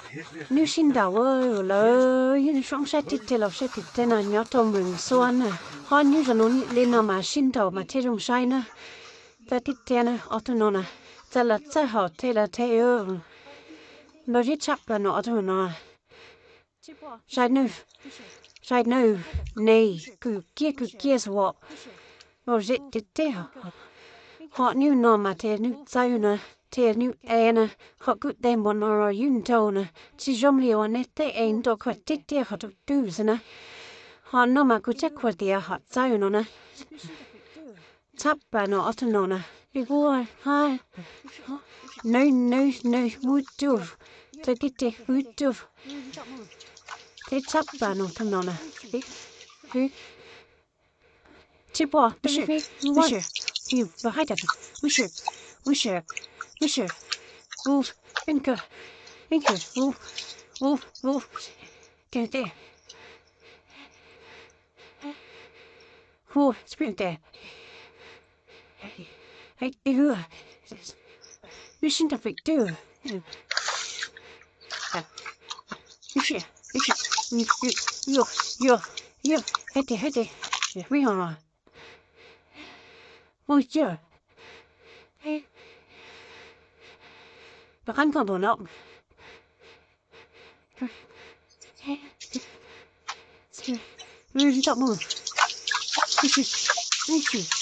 Nws sib nraus lawm, yog zoo saib tiag tiag los saib tiag tiag no nyob rau Mws Xuab na. Ho nyob zoo li no mas sib nraus mas thiaj zoo saib na. Txawj tiag tiag na ob tug no na, txawj los txawj hom thiab los thiab. Los zib tshaj plaws no ob tug no. Zais nws, zais nws, nws kws kiag kws kiag xwb os. Los zib tiag tiag. Ho nws no mas thiaj nws txawj na, thiaj nws ev na, ho kuj tej npaum no los yus nraus na, tsis zoo li uas nej tej ev nraus khuam tiag tiag qhov tus twg xwb na. Ho no mas kuv caj khuas tias ho txawj no na. Tshaj plaws no ob tug no na, li kuj ha, nws nws nws hwv rug, txawj tiag tiag hwv rug. Thiab tshaj plaws no tug no na, hwv, tsis pom, mov sib, mov sib, hwv, los hais tias, mov sib, mov sib, mov sib, hwv, ib kawg, ib kawg, hwv, hwv, hwv, tiag tiag. Hu, tsis pom tias, hais tias, wb sib nrog pem twg, wb sib, wb sib, yuav, yuav, yuav, hais tias, hais tias, wb ho, mus ciaj, rov qab nkaus npaum no. Wb tsis tau mus, wb tsis, wb tsis,